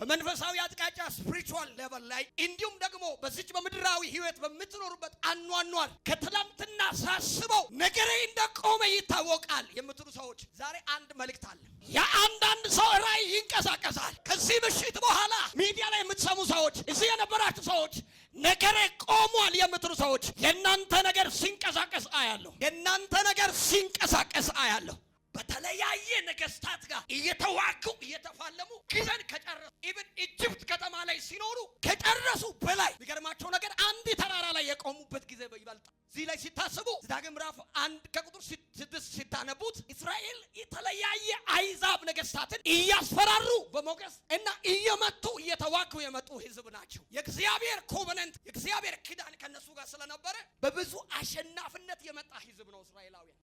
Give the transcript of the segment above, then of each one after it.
በመንፈሳዊ አቅጣጫ spiritual level ላይ፣ እንዲሁም ደግሞ በዚች በምድራዊ ህይወት በምትኖሩበት አኗኗር ከትላንትና ሳስበው ነገሬ እንደቆመ ይታወቃል የምትሉ ሰዎች ዛሬ አንድ መልእክት አለ። የአንዳንድ ሰው ራእይ ይንቀሳቀሳል። ከዚህ ምሽት በኋላ ሚዲያ ላይ የምትሰሙ ሰዎች፣ እዚህ የነበራችሁ ሰዎች፣ ነገሬ ቆሟል የምትሉ ሰዎች የእናንተ ነገር ሲንቀሳቀስ አያለሁ። የእናንተ ነገር ሲንቀሳቀስ አያለሁ። በተለያየ ነገስታት ጋር እየተዋጉ እየተፋለሙ ጊዜን ከጨረሱ፣ even Egypt ከተማ ላይ ሲኖሩ ከጨረሱ በላይ፣ የሚገርማቸው ነገር አንድ ተራራ ላይ የቆሙበት ጊዜ ይበልጣል። እዚህ ላይ ሲታስቡ ዘዳግም ምዕራፍ 1 ከቁጥር 6 ሲታነቡት እስራኤል የተለያየ አሕዛብ ነገስታትን እያስፈራሩ በሞገስ እና እየመቱ እየተዋጉ የመጡ ህዝብ ናቸው። የእግዚአብሔር covenant፣ የእግዚአብሔር ኪዳን ከነሱ ጋር ስለነበረ በብዙ አሸናፊነት የመጣ ህዝብ ነው እስራኤላውያን።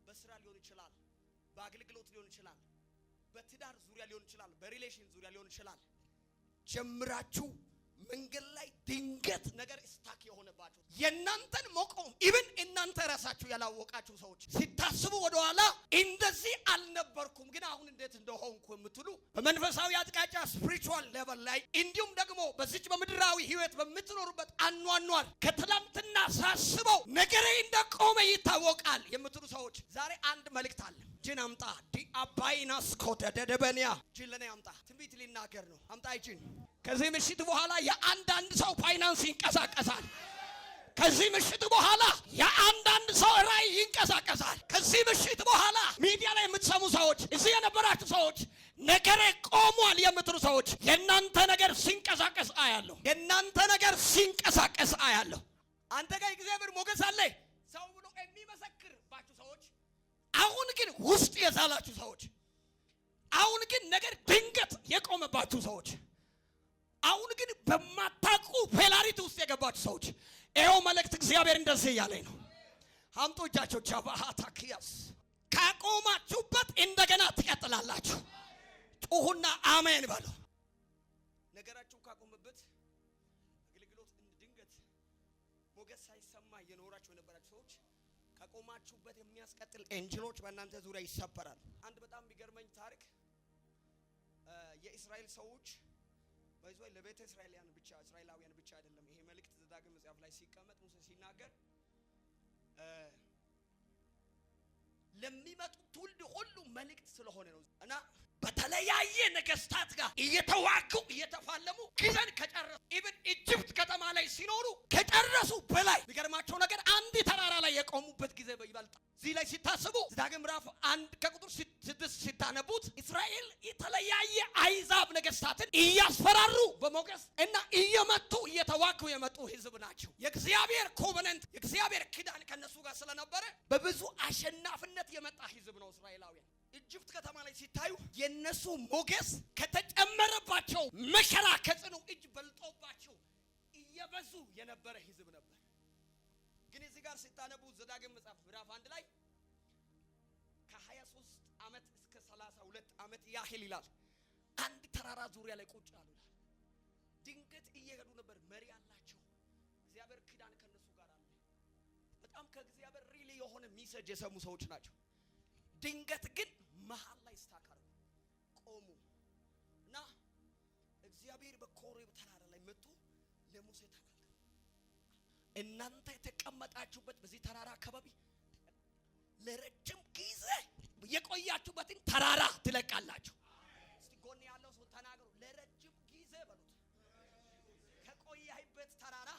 በስራ ሊሆን ይችላል፣ በአገልግሎት ሊሆን ይችላል፣ በትዳር ዙሪያ ሊሆን ይችላል፣ በ relation ዙሪያ ሊሆን ይችላል። ጀምራችሁ መንገድ ላይ ድንገት ነገር stuck የሆነባችሁ፣ የእናንተን መቆም even እናንተ ራሳችሁ ያላወቃችሁ ሰዎች፣ ሲታስቡ ወደኋላ እንደዚህ አልነበርኩም ግን አሁን እንዴት እንደሆንኩ የምትሉ፣ በመንፈሳዊ አቅጣጫ spiritual level ላይ፣ እንዲሁም ደግሞ በዚች በምድራዊ ህይወት በምትኖሩበት አኗኗር ከትላንትና ሳስበው ነገሬ እንደቆመ ይታወቃል የምትሉ ሰዎች ዛሬ አንድ መልእክት አለ። ጅን አምጣ። ዲ አባይናስ ኮተ ደደበኒያ ጅን ለኔ አምጣ። ትንቢት ሊናገር ነው። አምጣ ጅን። ከዚህ ምሽት በኋላ የአንዳንድ ሰው ፋይናንስ ይንቀሳቀሳል። ከዚህ ምሽት በኋላ የአንዳንድ ሰው ራእይ ይንቀሳቀሳል። ከዚህ ምሽት በኋላ ሚዲያ ላይ የምትሰሙ ሰዎች፣ እዚህ የነበራችሁ ሰዎች፣ ነገሬ ቆሟል የምትሉ ሰዎች የእናንተ ነገር ሲንቀሳቀስ አያለሁ። የእናንተ ነገር ሲንቀሳቀስ አያለሁ። አንተ ጋር የእግዚአብሔር ሞገስ አለ ሰው ብሎ የሚመሰክርባችሁ ሰዎች፣ አሁን ግን ውስጥ የዛላችሁ ሰዎች፣ አሁን ግን ነገር ድንገት የቆመባችሁ ሰዎች፣ አሁን ግን በማታውቁ failure ውስጥ የገባችሁ ሰዎች ይኸው መልእክት እግዚአብሔር እንደዚህ እያለኝ ነው። አምጡ እጃቸው። ጃባሃታኪያስ ካቆማችሁበት እንደገና ትቀጥላላችሁ። ጩሁና አሜን በሉ። ነገራችሁ ካቆመበት፣ አገልግሎት ድንገት ሞገስ ሳይሰማ እየኖራችሁ የነበራችሁ ሰዎች ካቆማችሁበት የሚያስቀጥል angel ኦች በእናንተ ዙሪያ ይሰበራል። አንድ በጣም የሚገርመኝ ታሪክ የእስራኤል ሰዎች by the way ለቤተ እስራኤላውያን ብቻ እስራኤላውያን ብቻ አይደለም። ይሄ መልእክት ዘዳግም መጽሐፍ ላይ ሲቀመጥ ሙሴ ሲናገር ለሚመጡ ትውልድ ሁሉ መልእክት ስለሆነ ነው እና በተለያየ ነገስታት ጋር እየተዋጉ እየተፋለሙ ጊዜን ከጨረሱ፣ even Egypt ከተማ ላይ ሲኖሩ ከጨረሱ በላይ፣ የሚገርማቸው ነገር አንድ ተራራ ላይ የቆሙበት ጊዜ ይበልጣል። እዚህ ላይ ሲታስቡ ዘዳግም ምዕራፍ 1 ከቁጥር 6 ሲታነቡት እስራኤል የተለያየ አሕዛብ ነገስታትን እያስፈራሩ በሞገስ እና እየመቱ እየተዋጉ የመጡ ህዝብ ናቸው። የእግዚአብሔር covenant፣ የእግዚአብሔር ኪዳን ከነሱ ጋር ስለነበረ በብዙ አሸናፊነት የመጣ ህዝብ ነው እስራኤላውያን። Egypt ከተማ ላይ ሲታዩ የነሱ ሞገስ ከተጨመረባቸው መከራ ከጽኑ እጅ በልጦባቸው እየበዙ የነበረ ህዝብ ነበር። ግን እዚህ ጋር ሲታነቡ ዘዳግም መጽሐፍ ምዕራፍ 1 ላይ ከ23 ዓመት እስከ 32 ዓመት ያህል ይላል አንድ ተራራ ዙሪያ ላይ ቁጭ አሉ ይላል። ድንገት እየሄዱ ነበር። መሪ አላቸው። እግዚአብሔር ኪዳን ከነሱ ጋር አለ። በጣም ከእግዚአብሔር really የሆነ message የሰሙ ሰዎች ናቸው። ድንገት ግን መሃል ላይ stuck አደረጉ፣ ቆሙ እና እግዚአብሔር በኮሬብ ተራራ ላይ መጥቶ ለሙሴ ተናገረ። እናንተ የተቀመጣችሁበት በዚህ ተራራ አካባቢ ለረጅም ጊዜ የቆያችሁበትን ተራራ ትለቃላችሁ። እስቲ ጎን ያለው ሰው ተናገሩ። ለረጅም ጊዜ በሉት። ከቆያህበት ተራራ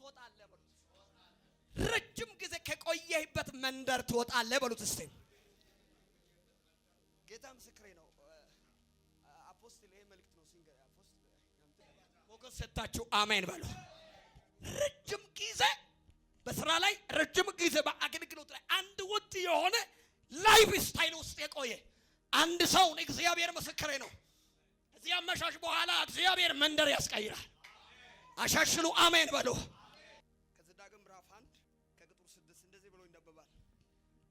ትወጣለህ በሉት። ረጅም ጊዜ ከቆየህበት መንደር ትወጣለህ በሉት። እስቲ ጌታ ምስክሬ ነው። Apostle ይሄ መልእክት ነው። ሲንገር apostle ሞገስ ሰጣችሁ አሜን በሉ። ረጅም ጊዜ በስራ ላይ፣ ረጅም ጊዜ በአገልግሎት ላይ፣ አንድ ወጥ የሆነ life style ውስጥ የቆየ አንድ ሰውን እግዚአብሔር ምስክሬ ነው። እዚህ አመሻሽ በኋላ እግዚአብሔር መንደር ያስቀይራል። አሻሽሉ አሜን በሉ። ከዘዳግም ምዕራፍ 1 ከቁጥር 6 እንደዚህ ብሎ ይነበባል።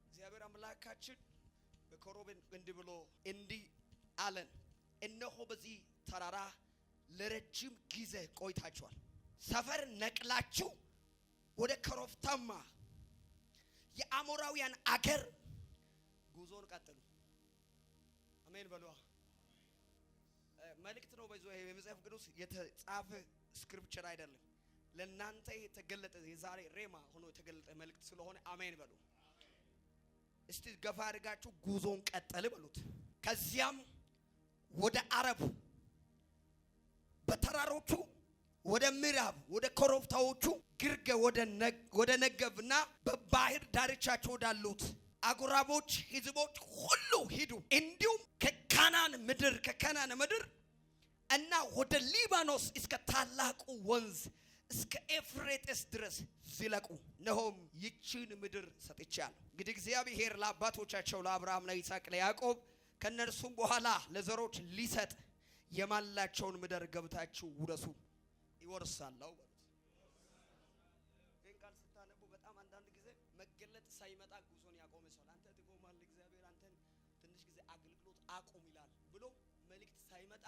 እግዚአብሔር አምላካችን በኮሬብ እንዲህ ብሎ እንዲህ አለን፣ እነሆ በዚህ ተራራ ለረጅም ጊዜ ቆይታችኋል። ሰፈር ነቅላችሁ ወደ ኮረብታማ አሞራውያን አገር ጉዞን ቀጥሉ። አሜን በሉዋ። መልእክት ነው። በይዞ ይሄ የመጽሐፍ ቅዱስ የተጻፈ scripture አይደለም። ለእናንተ የተገለጠ የዛሬ ሬማ ሆኖ የተገለጠ መልእክት ስለሆነ አሜን በሉ። እስቲ ገፋ አድርጋችሁ ጉዞን ቀጠል በሉት። ከዚያም ወደ አረብ በተራሮቹ ወደ ምዕራብ ወደ ኮረብታዎቹ ግርጌ ወደ ነገብና በባህር ዳርቻቸው ወዳሉት አጎራባች ህዝቦች ሁሉ ሂዱ። እንዲሁም ከከናን ምድር እና ወደ ሊባኖስ እስከ ታላቁ ወንዝ እስከ ኤፍሬጥስ ድረስ ዝለቁ። እነሆም ይቺን ምድር ሰጥቻለሁ። እንግዲህ እግዚአብሔር ለአባቶቻቸው ለአብርሃም፣ ለይስሐቅ፣ ለያዕቆብ ከነርሱም በኋላ ለዘሮች ሊሰጥ የማላቸውን ምድር ገብታችሁ ውረሱ። ይወርሳለሁ በሉት። ይህን ቃል ስታነቡ በጣም አንዳንድ ጊዜ መገለጥ ሳይመጣ ጉዞን ያቆመ ሰው አንተ ትቆማለህ፣ እግዚአብሔር አንተን ትንሽ ጊዜ አገልግሎት አቁም ይላል ብሎ መልእክት ሳይመጣ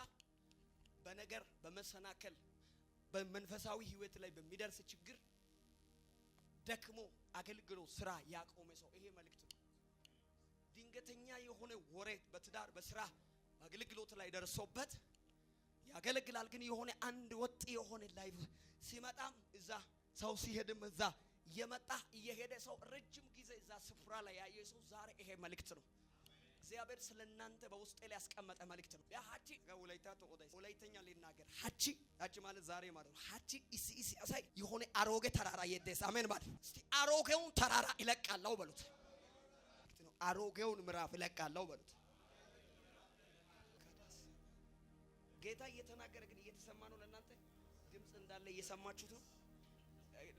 በነገር በመሰናከል በመንፈሳዊ ሕይወት ላይ በሚደርስ ችግር ደክሞ አገልግሎት ስራ ያቆመ ሰው ይሄ መልእክት ነው። ድንገተኛ የሆነ ወሬ በትዳር፣ በስራ፣ አገልግሎት ላይ ደርሶበት ያገለግላል። ግን የሆነ አንድ ወጥ የሆነ life ሲመጣም እዛ፣ ሰው ሲሄድም እዛ፣ እየመጣ እየሄደ ሰው ረጅም ጊዜ እዛ ስፍራ ላይ ያየ ሰው ዛሬ ይሄ መልእክት ነው። እግዚአብሔር ስለ እናንተ በውስጤ ላይ ያስቀመጠ መልእክት ነው። ያ ሀቺ ወላይታ ተቆዳይ ወላይተኛ ሊናገር ሀቺ፣ ሀቺ ማለት ዛሬ ማለት ነው። ሀቺ ኢሲ ኢሲ አሳይ የሆነ አሮጌ ተራራ የደስ አሜን ማለት እስቲ አሮጌውን ተራራ ይለቃለሁ በሉት። አሮጌውን ምዕራፍ ይለቃለሁ በሉት። ጌታ እየተናገረ ግን እየተሰማ ነው። ለእናንተ ድምፅ እንዳለ እየሰማችሁት ነው።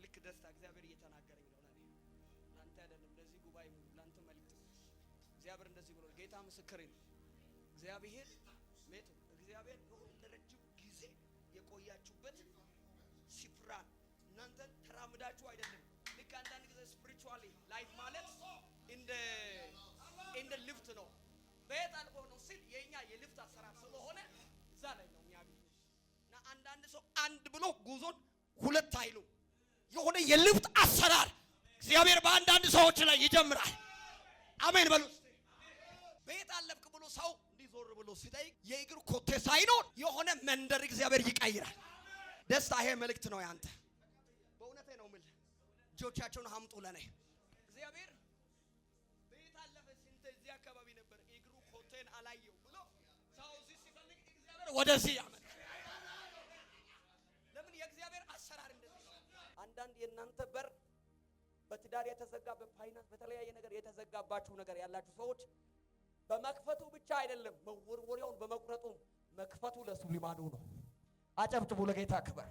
ልክ ደስታ እግዚአብሔር እየተናገረኝ ነው። ለኔ ለአንተ አይደለም፣ ለዚህ ጉባኤ ሙሉ ለአንተ መልእክት ነው። እግዚአብሔር እንደዚህ ብሎ ጌታ ምስክሬ ነው። እግዚአብሔር ሜቶ እግዚአብሔር ለረጅም ጊዜ የቆያችሁበት ስፍራ እናንተን ተራምዳችሁ አይደለም። ልክ አንዳንድ ጊዜ spiritually life ማለት እንደ ሊፍት ነው። በየት አልፎ ነው ሲል የኛ የሊፍት አሰራር ስለሆነ እዛ ላይ ነው የሚያገኙት። እና አንዳንድ ሰው አንድ ብሎ ጉዞን ሁለት አይሉ የሆነ የሊፍት አሰራር እግዚአብሔር በአንዳንድ ሰዎች ላይ ይጀምራል። አሜን በሉ። በየት አለፍክ ብሎ ሰው እንዲዞር ብሎ ሲጠይቅ የእግር ኮቴ ሳይኖር የሆነ መንደር እግዚአብሔር ይቀይራል። ደስታ ይሄ መልእክት ነው ያንተ። በእውነቴ ነው የምልህ። እጆቻቸውን አምጡ ለኔ። እግዚአብሔር በየት አለፈ ስንት እዚህ አካባቢ ነበር እግሩ ኮቴን አላየው ብሎ ሰው እዚህ ሲፈልግ እግዚአብሔር ወደዚህ ያመጣል። ለምን የእግዚአብሔር አሰራር እንደዚህ ነው። አንዳንድ የእናንተ በር በትዳር የተዘጋ፣ በፋይናንስ፣ በተለያየ ነገር የተዘጋባችሁ ነገር ያላችሁ ሰዎች በመክፈቱ ብቻ አይደለም፣ መወርወሪያውን በመቁረጡ መክፈቱ ለሱ ልማዱ ነው። አጨብጭቡ ለጌታ ክብር።